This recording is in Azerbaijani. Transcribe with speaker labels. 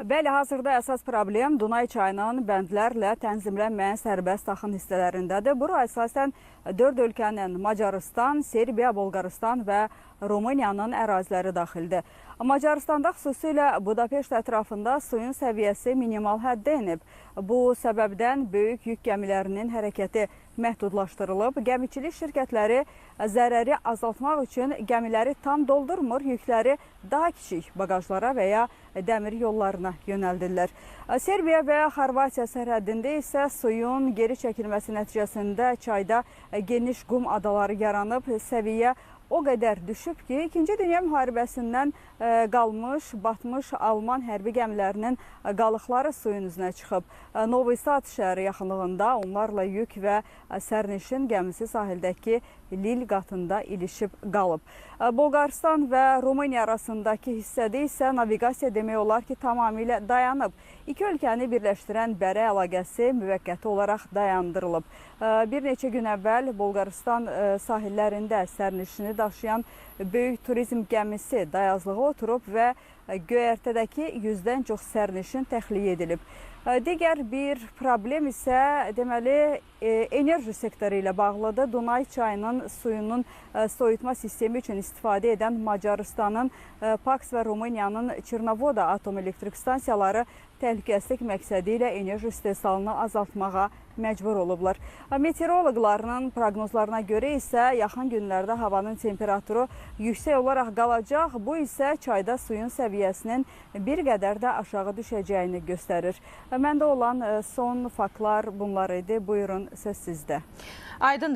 Speaker 1: Bəli, hazırda əsas problem Dunay çayının bəndlərlə tənzimlənməyən sərbəst axın hissələrindədir. Bura əsasən 4 ölkənin Macarıstan, Serbiya, Bolqarıstan və Rumıniyanın əraziləri daxildir. Macarıstanda xüsusilə Budapeşt ətrafında suyun səviyyəsi minimal həddə enib. Bu səbəbdən böyük yük gəmilərinin hərəkəti məhdudlaşdırılıb. Gəmiçilik şirkətləri zərəri azaltmaq üçün gəmiləri tam doldurmur, yükləri daha kiçik baqajlara və ya dəmir yollarına yönəldirlər. Serbiya və Xorvatiya sərhəddində isə suyun geri çəkilməsi nəticəsində çayda geniş qum adaları yaranıb. Səviyyə o qədər düşüb ki, İkinci Dünya Müharibəsindən qalmış, batmış Alman hərbi gəmilərinin qalıqları suyun üzünə çıxıb. Novi Sad şəhəri yaxınlığında onlarla yük və sərnişin gəmisi sahildəki Lil qatında ilişib qalıb. Bolqarıstan və Rumıniya arasındakı hissədə isə naviqasiya demək olar ki, tamamilə dayanıb. İki ölkəni birləşdirən bəri əlaqəsi müvəqqəti olaraq dayandırılıb. Bir neçə gün əvvəl Bolqarıstan sahillərində sərnişini daşıyan böyük turizm gəmisi dayazlığa oturub və göyərtədəki 100-dən çox sərnişin təxliyə edilib. Digər bir problem isə deməli enerji sektoru ilə bağlıdır. Dunay çayının suyunun soyutma sistemi üçün istifadə edən Macarıstanın Paks və Rumıniyanın Çernavoda atom elektrik stansiyaları təhlükəsizlik məqsədi ilə enerji istehsalını azaltmağa məcbur olublar. Meteoroloqların proqnozlarına görə isə yaxın günlərdə havanın temperaturu yüksək olaraq qalacaq. Bu isə çayda suyun səviyyəsinin bir qədər də aşağı düşəcəyini göstərir. Məndə olan son faktlar bunlar idi. Buyurun, söz sizdə.
Speaker 2: Aydındır.